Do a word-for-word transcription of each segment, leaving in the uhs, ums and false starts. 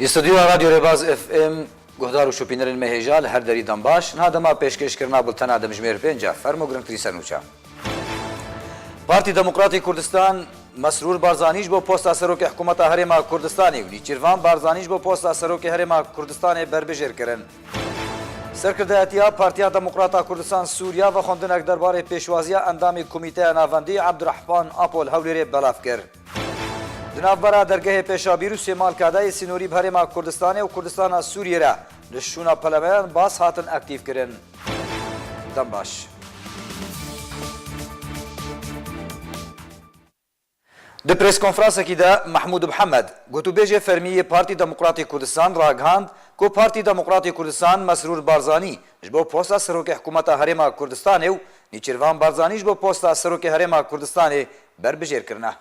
Li stûdyoya Radyo Rêbaz F M, guhdar û şopînerên me hêja li her derî dem baş. Niha dema pêşkêşkirina bultena demjimêr pênc e, fermo girngtirî sernûçe. Partî Demokratî Kurdistan Mesrûr Barzanî ji bo posta Serokê Hikûmeta Herêma Kurdistanê û Nîçîrvan Barzanî ji bo posta Serokê Herêma Kurdistanê berbijêr kirin. Serkirdayetiya Partiya Demokrata Kurdistan Sûriya vexwendinek derbarê pêşwaziya endamê Komîteya Navendî Abdurrahman Apo li Hewlêrê belav kir. Di navbera dergehê Pêşabîr û Sêmalka de yê sînorî bi Herêma Kurdistanê û Kurdistana Sûriyê re li şûna pelemeyan bas hatin aktîf kirin. Dem baş. Di preskonferansekî de Mehmûd Mihemed, gotûbêjê fermî yê Partî Demokratî Kurdistan ragihand ku Partî Demokratî Kurdistan Mesrûr Barzanî ji bo posta Serokê Hikûmeta Herêma Kurdistanê û Nîçîrvan Barzanî ji bo posta Serokê Herêma Kurdistanê berbijêr kirine.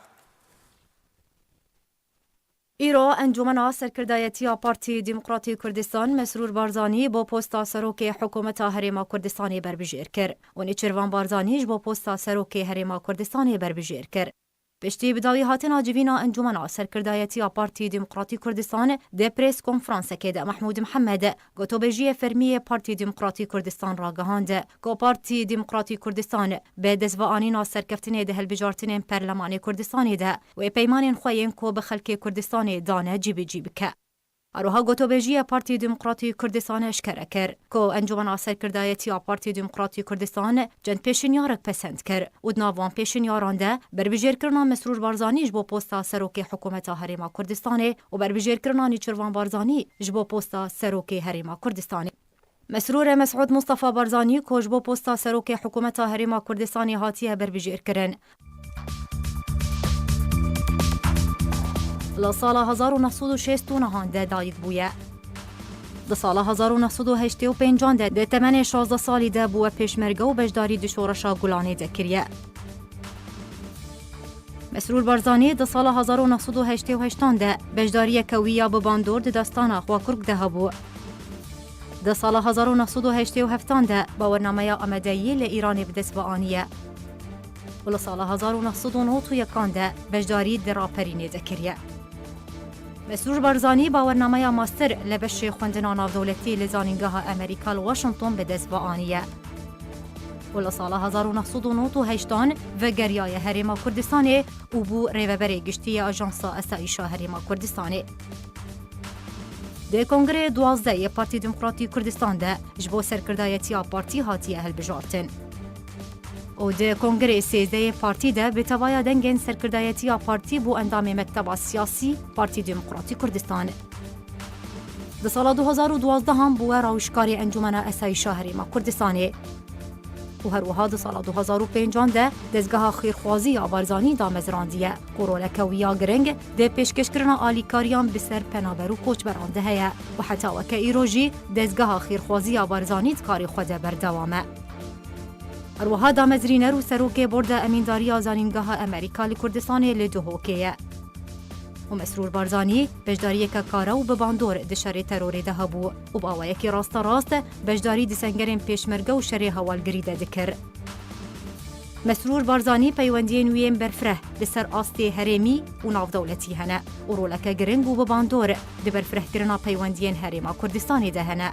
Îro Encûmena Serkirdayetiya Partî Demokratî Kurdistan Mesrûr Barzanî bo posta Serokê Hikûmeta Herêma Kurdistanê berbijêr kir û Nêçîrvan Barzanî ji bo posta Serokê Herêma Kurdistanê berbijêr kir. Piştî bi dawî hatina civîna Encûmena Serkirdayetiya Partî Demokratî Kurdistan di prês konferansekê de Mehmûd Mihemed, gotobêjiyê fermî yê Partî Demokratî Kurdistan ragihand ku Partî Demokratî Kurdistan bi destveanîna serkeftinê di hilbijartinên Perlemanê Kurdistanê de wê peymanên xwe yên ku bi xelkê Kurdistanê dane cîbicî bike. Her wiha gotobêjiya Partî Demokratî Kurdistan eşkere kir ku Encûmena Serkirdayetiya Partî Demokratî Kurdistan çend pêşinyarek pesend kir û di nav van pêşinyaran de berbijêrkirina Mesrûr Barzanî ji bo posta Serokê Hikûmeta Herêma Kurdistanê û berbijêrkirina Nîçirvan Barzanî ji bo posta Serokê Herêma Kurdistanê. Mesrûr Mesûd Mustafa Barzanî ku ji bo posta Serokê Hikûmeta Herêma Kurdistanê hatiye berbijêrkirin, li sala hezar û neh sed û şêst û nehan de dayik bûye. Di sala hezar û neh sed û heştê û pêncan de di temenê şazdeh salî de bûye pêşmerge û beşdarî di şoreşa Gulanê de kiriye. Mesrûr Barzanî di sala hezar û neh sed û heştê û heştan de beşdariyeke wî ya bi bandor di destana Xwakurk de hebû. Di sala hezar û neh sed û heştê û heftan de bawernameya amadeyî li Îranê bi dest ve aniye û li sala hezar û neh sed û nod û yekan de beşdarî di raperînê de kiriye. Mesrûr Barzanî bawernameya master li beşê xwendina navdewletî li Zanîngeha Amerîka li Washington bi dest ve aniye û li sala hezar û neh sed û nod û heştan vegeriyaye Herêma Kurdistanê û bû rêveberê giştî yê Ajansa Asayîşa Herêma Kurdistanê. Di Kongreyê duwazdeh yê Partî Demokratî Kurdistan de ji bo serkirdayetiya partî hatiye hilbijartin. Û di Kongreyê sêzdeh yê partî de bi tevaya dengên serkirdayetiya partî bû endamê Mekteba Siyasî Partî Demokratî Kurdistan. Di sala du hezar û duwazdeh an bûye rawişkarê Encûmena Esayîşa Herêma Kurdistanê. Û her wiha di sala du hezar û pêncan de dezgeha xêrxwazî ya Barzanî damezrandiye ku roleke wî ya giring di pêşkêşkirina alîkariyan bi ser penaber û koçberan de heye û heta weke îro jî dezgeha xêrxwazî ya Barzanî di karê xwe de berdewam e. Her wiha damezrîner û serokê Borda Emîndariya Zanîngeha Amerîka li Kurdistanê li Duhokê ye. Û Mesrûr Barzanî beşdariyeke kare û bi bandor di şerê terorê de hebû û bi awayekî rasterast beşdarî di sengerên pêşmerge û şerê hewalgirî de dikir. Mesrûr Barzanî peywendiyên wî yên berfireh li ser astê herêmî û navdewletî hene û roleke giring û bi bandor di berfirehkirina peywendiyên Herêma Kurdistanê de hene.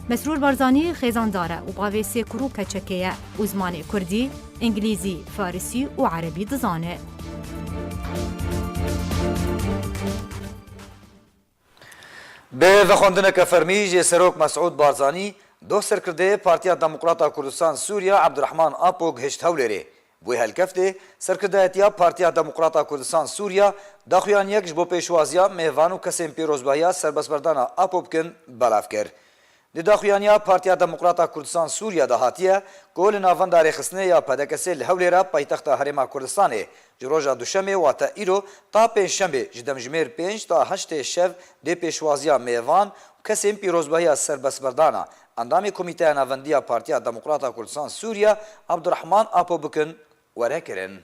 Mesrûr Barzanî xêzandar e û bavê sê kur û keçekê ye û zimanê kurdî, îngilîzî, farisî û erebî dizane. Bi vexwendineke fermî jê Serok Mesûd Barzanî doh serkirdeyê Partiya Demokrata Kurdistan Sûriya Abdurrahman Apo gihişt Hewlêrê. Bi wê helkeftê, serkirdayetiya Partiya Demokrata Kurdistan Sûriya daxuyaniyek ji bo pêşwaziya mêvan û kesên pîrozbahiya serbestberdana Apo bikin belav kir. Di daxuyaniya Partiya Demokrata Kurdistan Sûriya de hatiye ku li navenda rêxistinê ya P D K S li Hewlêra paytexta Herêma Kurdistanê ji roja Duşemê wate îro ta Pêncşemê ji demjimêr pênc ta heştê şev dê pêşwaziya mêvan û kesên pîrozbahiya serbestberdana endamê Komîteya Navendî ya Partiya Demokrata Kurdistan Sûriya Abdurrahman Apo bikin were kirin.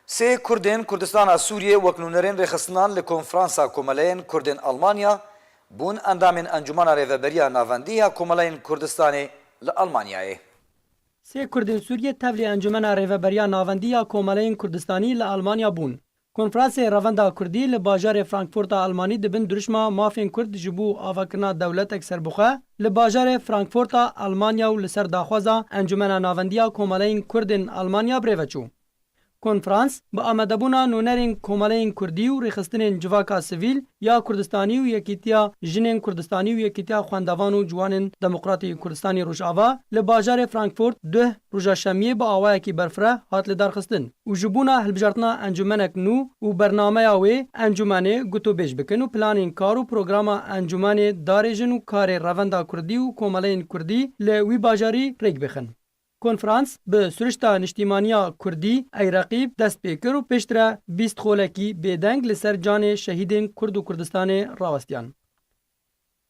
Sê Kurdên Kurdistana Sûriyê wek nûnerên rêxistinan li Konferansa Komeleyên Kurdên Almanya bûn endamên Encûmena Rêveberiya Navendî ya Komeleyên Kurdistanê li Almanyayê. Sê Kurdên Sûriyê tevlî Encûmena Rêveberiya Navendî ya Komeleyên Kurdistanî li Almanya bûn. Konferansê Revenda Kurdî li bajarê Frankfurta Almanî di bin dirûşma mafên Kurd ji bo avakirina dewletek serbixwe li bajarê Frankfurta Almanya û li ser daxwaza Encûmena Navendî ya Komeleyên Kurdên Almanya bi rê ve çû. Konferans bi amadebûna nûnerên komeleyên Kurdî û rêxistinên civaka sivîl ya Kurdistanî û Yekîtiya Jinên Kurdistanî û Yekîtiya Xwendevan û Ciwanên Demokratî Kurdistanê Rojava li bajarê Frankfurt duh roja şemiyê bi awayekî berfireh hat lidarxistin û ji bona hilbijartina encûmenek nû û bernameya wê encûmenê gotûbêj bikin û planên kar û programa encûmenê darêjin û karê Revenda Kurdî û komeleyên Kurdî li wî bajarî rêk bixin. Konferans bi Sirişta Niştîmaniya Kurdî, Eyreqîb, dest pê kir û pêştre bîst xolekî bêdeng li ser canê şehîdên Kurd û Kurdistanê rawestiyan.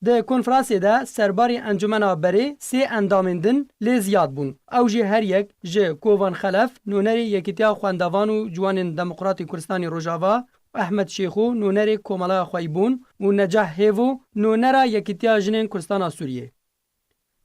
Di konferansê de serbarê encûmena berê sê endamên din lê ziyad bûn. Ew jî her yek ji Kovan Xelef, nûnerê Yekîtiya Xwendevan û Ciwanên Demokratî Kurdistanê Rojava, Ehmed Şêxo, nûnerê Komeleya Xweybûn û Necah Hêvo, nûnera Yekîtiya Jinên Kurdistana Sûriyê.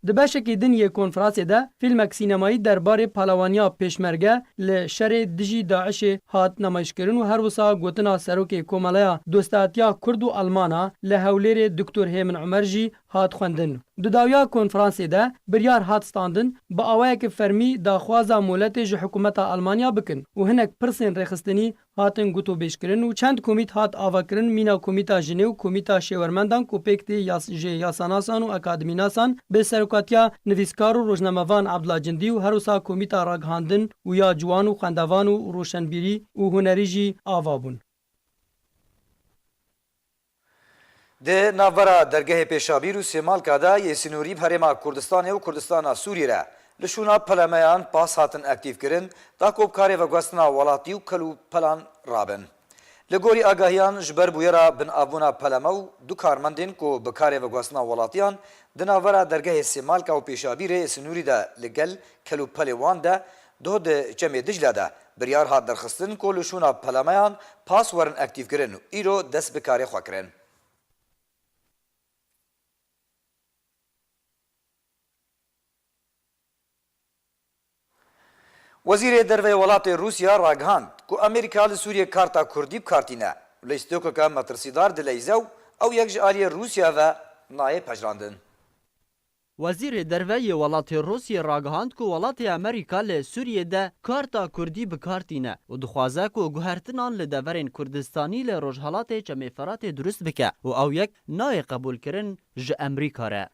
Di beşekî din yê konferansê de fîlmek sînemayî derbarê palewaniya Pêşmerge li şerê dijî DAIŞê hat nemayişkirin û her wisa gotina Serokê Komeleya Dostatiya Kurd û Almana li Hewlêrê Doktor Hêmin Umer jî hat xwendin. Di dawiya konferansê de biryar hat standin bi awayeke fermî daxwaza moletê ji hikûmeta Almanya bikin û hinek pirsên rêxistinî hatin gotûbêjkirin û çend komît hat avakirin, mîna Komîta Jinê û Komîta Şêwermendan ku pêk tê yas-, ji yasanasan û akademînasan bi serokatiya nivîskar û rojnamevan Abdullah Cindî û her wisa Komîta Ragihandin û ya Ciwan û Xwendevan û Roşenbîrî û Hunerî jî ava bûn. Di navbera dergehê Pêşabîr û Sêmalka de yê sînorî bi Herêma Kurdistanê û Kurdistana Sûriyê re li şûna pelemeyan pas hatin aktîfkirin, da ku bi karê veguhestina welatî û kel û pelan rabin. Li gorî agahiyan ji ber bûyera binavbûna peleme û du karmendên ku bi karê veguhestina welatiyan di navbera dergehê Sêmalka û Pêşabîrê yê sînorî de li gel kel û pelê wan de Doh di Çemê Dicle de biryar hat derxistin ku li şûna pelemeyan pas werin aktîfkirin û îro dest bi karê xwe kirin. Wezîrê Derve yê welatê Rûsya ragihand ku Amerîka li Sûriyê karta Kurdî bi kar tîne û lîstikeke metirsîdar dileyze û ew yek ji aliyê Rûsya ve nayê pejirandin. Wezîrê Derve yê welatê Rûsiyê ragihand ku welatê Amerîka li Sûriyê de karta Kurdî bi kar tîne û dixwaze ku guhertinan li deverên Kurdistanî li Rojhelatê Çemê Feratê durust bike û ew yek nayê qebûlkirin ji Amerîka re.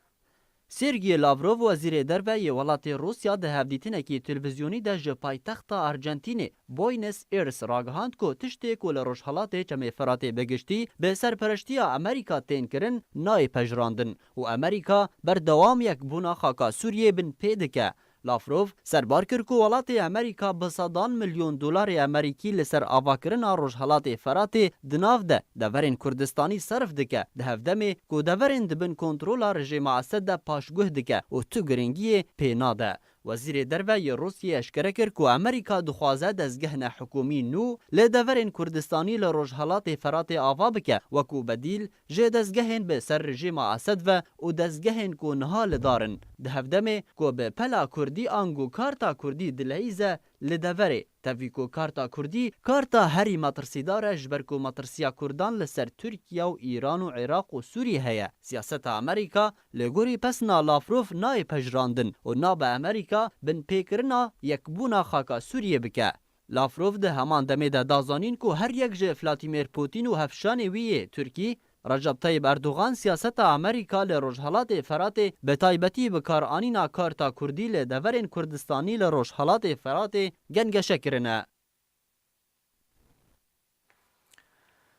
Sergî Lavrov, wezîrê derve yê welatê Rûsya, di hevdîtinekî televîzyonî de ji paytexta Arjantînê, Buenos Aires, ragihand ku tiştê ku li Rojhelatê Çemê Feratê bi giştî bi serpereştiya Amerîka tên kirin, nayê pejirandin û Amerîka berdewam yekbûna xaka Sûriyê bin pê dike. Lavrov serbar kir ku welatê Amerîka bi sedan milyon dolarê Amerîkî li ser avakirina Rojhelatê Feratê di nav de deverên Kurdistanî serf dike, di hevdemê ku deverên di bin kontrola rejêma Esed de paşguh dike û tu girîngiyê pê nade. Wezîrê Derve yê Rûsiyê eşkere kir ku Amerîka dixwaze dezgehne hikûmî nû li deverên Kurdistanî li Rojhelatê Feratê ava bike, wekû bedîl ji dezgehên bi ser rejîma Esed ve û dezgehên ku niha li dar in, di hevdemê ku bi pela Kurdî ango karta Kurdî dileyîze li deverê, tevî ku karta Kurdî karta herî metirsîdar e, ji ber ku metirsiya Kurdan li ser Tirkiye û Îran û Iraq û Sûriyê heye. Siyaseta Amerîka li gorî pesna Lavrov nayê pejirandin û nabe Amerîka binpêkirina yekbûna xaka Sûriyê bike. Lavrov di heman demê de da zanîn ku her yek ji Vladimir Putin û hevşanê wî yê Tirkî, Recep Tayyip Erdogan, siyaseta Amerîka li Rojhelatê Feratê, bi taybetî bikaranîna karta Kurdî li deverên Kurdistanî li Rojhelatê Feratê gengeşe kirine.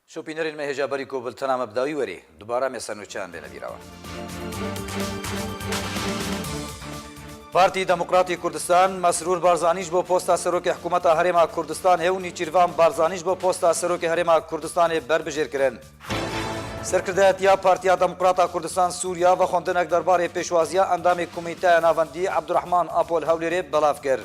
Şopînerên me hêja berî ku bultena me bi dawî werê, dubare me ser nûçeyan bêne bîra we. Partî Demokratî Kurdistan, Mesrûr Barzanî ji bo posta Serokê Hikûmeta Herêma Kurdistanê û Nîçîrvan Barzanî ji bo posta Serokê Herêma Kurdistanê berbijêr kirin. Serkirdeyetiya Partiya Demokrata Kurdistan Sûriya vexwendinek derbarê pêşwaziya endamê Komîteya Navendî Abdurrahman Apo li Hewlêrê belav kir.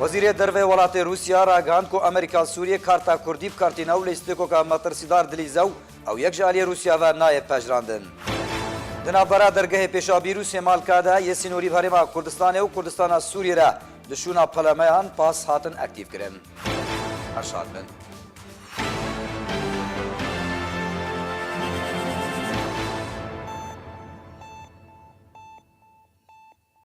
Wezîrê Derve welatê Rûsya ragihand ku Amerîka li Sûriyê karta Kurdî bi kar tîne û lîstikoka metirsîdar dilîze û ew yek ji aliyê Rûsya ve nayê pejirandin. Di navbera dergehê pêşabîr û Sêmalka de yê sînorî bi Herêma Kurdistanê û Kurdistana Sûriyê re li şûna pelemeyan pas hatin aktîv kirin. Her şad bin.